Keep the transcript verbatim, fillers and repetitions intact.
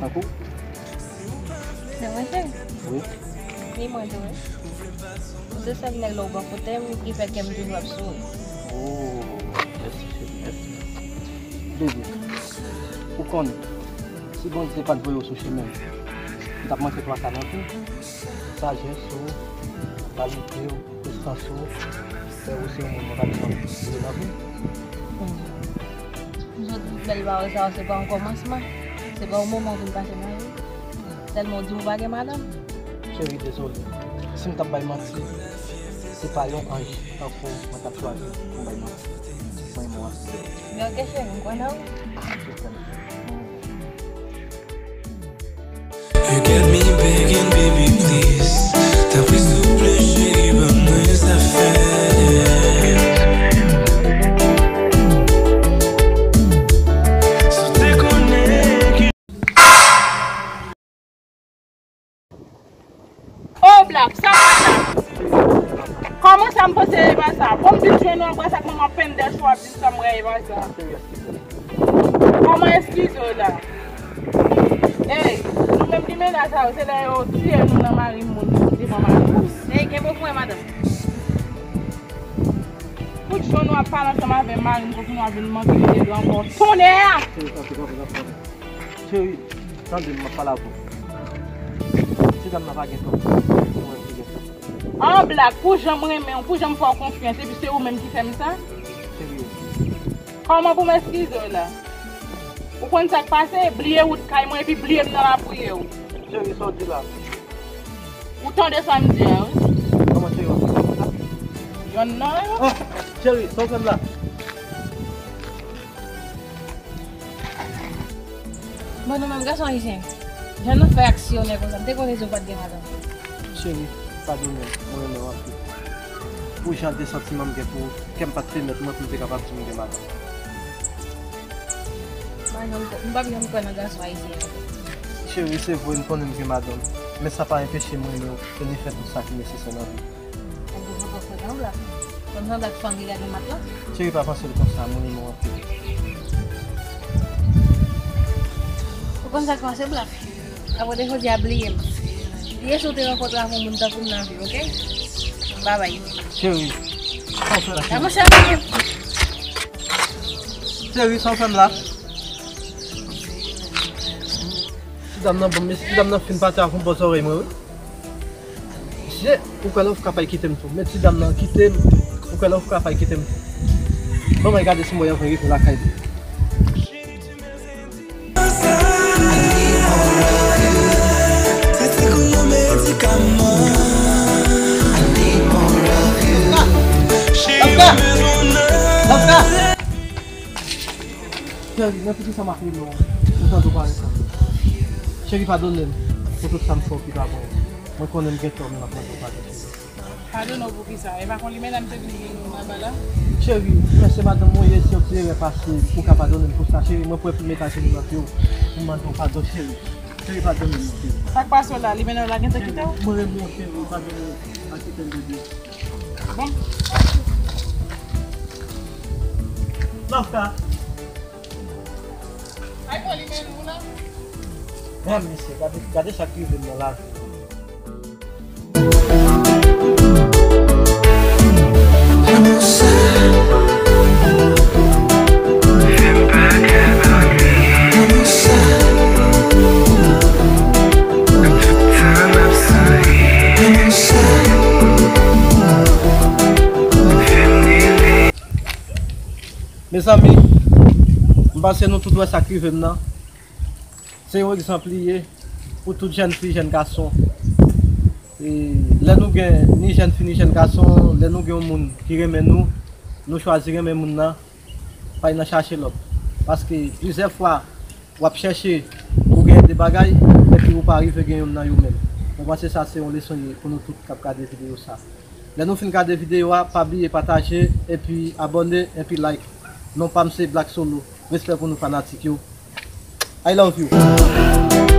Tankou? Se mwen, cheri? Wi. Wi, mwen tou, wi. Ou se sèl nèg la ou bò kote m ki fè kè m toujou ap souri. Oh, mèsi, cheri, mèsi. Baby, ou konnen, si Bondye pa t voye w sou chemen m, m t ap manke twa ka nan vi. Sajès ou, kalite ou, prestans ou, fè ou se yon moun mwen pa bezwen vle nan vi m. Hmm. M sot di bèl pawòl sa yo, se pa yon kòmansman. Se pa yon moman w vin pase nan vi m. Sèlman w di m ou pa gen madanm. Cheri, dezole. Si m t ap bay manti, se pa yon anj tankou w mwen t ap chwazi pou m bay manti. Mwen renmen w anpil. Men ok, cheri, m kwè nan ou. Je t'aime. You got me begging, baby, please. Tanpri, souple, cheri, ban mwen zafè. Si w te konnen ki Oh, Black, sa pa la. Kòman sa m panse e pa sa? Bon, m vin jwenn ou apre sa, kòman pendèch ou ap di sa m wè e pa sa? Kòman eskize w la? Ey, nou menm ki mennaj sa yo, se lè yo tiye nou nan mari moun, nou devan mari moun. Ey, kenbe w fre, madanm. Pou jwenn ou ap pale ansanm avè mari m, pou nou ap vin manke de ankò. Tonnè a! Cheri, tande m, m ap pale avè w. Ti dam nan pa gen tò. Se mwen ki gen tò. An, Black, pou jan m renmen w, pou jan m fè w konfyans, epi se ou menm ki fè m sa? Cheri. Kòman pou m eskize w la? Ou konn sa k pase? Bliye wout kay mwen, epi bliye m nan lapriyè w. Cheri, sa w di la? Ou tande sa m di a, wi. Kòman cheri w ap di sa? Yonn nan yo. Oh, cheri, sa w fè m la? Bon, nou menm gason ayisyen, jan nou fè aksyonè konsa, m te konnen di w pa t gen madanm. Cheri, padone m, mwen renmen w anpil. Pou jan de santiman m gen pou ou, kè m pa t pèmèt mwen pou m te kapab di m gen madanm. M pa janm kwè, m p ap janm kwè nan gason ayisyen ankò. Cheri, se vre, m konnen m gen madanm, men sa pa enpeche m renmen w e ni fè tout sa ki nesesè nan vi m. Ou poko fè sanblan. Konn sanble ak fanm ki gade matlas. Cheri, pa panse l konsa, mwen renmen w anpil. Ou konn sa k pase, Black? Apre de jodi a, bliye m. Bliye si w te rankontre ak yon moun tankou m nan vi w, oke? Babay. Cheri, sa w fè la, cheri? Monchè, bliye m. Cheri, sa w fè m la? Ti dam nan, bon, men si ti dam nan fin pati ak yon bò zòrèy mwen, wi. Mesye, ou kwè lè w fou kapab kite m tou. Men ti dam nan kite m, ou kwè lè w fou kapab kite m tou. Bon, mwen gade si mwen anvan rive lakay li. Docteur! Docteur! Cheri, men poukisa m ap rele w? Ou tande w parèt la. Cheri, padone m pou tout sa m fè w ki pa bon. Mwen konnen m gen tò, men m ap mande w padon, cheri. Padone w pou kisa? E pa kon limena m te vin jwenn ou anba la? Cheri, men se madanm mwen ye, se yon ti erè pase, ou ka padone m pou sa, cheri. Mwen prè pou m met ajenou nan pye w, pou m mande w padon, cheri. Cheri, padone m, cheri. Sa k pase w la? Limena w la gentan kite w? Mwen renmen w, cheri, padone m, pa kite m, bebe. Bon. Lafka. Ay, bon, li men nou la. Gad mesye, gade, gade sa k rive m nan lavi. Mezanmi, m panse nou tout wè sa k rive m nan. Se yon egzanp li ye pou tout jèn fi, jèn gason. E lè nou gen, ni jèn fi, ni jèn gason, lè nou gen yon moun ki renmen nou, nou chwazi renmen moun nan, pa al nan chache lòt. Paske plizyè fwa, w ap chèche pou gen de bagay, epi ou pa rive gen youn nan yo menm. Mwen panse sa se yon leson li ye pou nou tout k ap gade videyo sa. Lè nou fin gade videyo a, pa bliye pataje, epi abòne, epi like. Non pa m se Black Solo. Respè pou nou fanatik yo. I love you.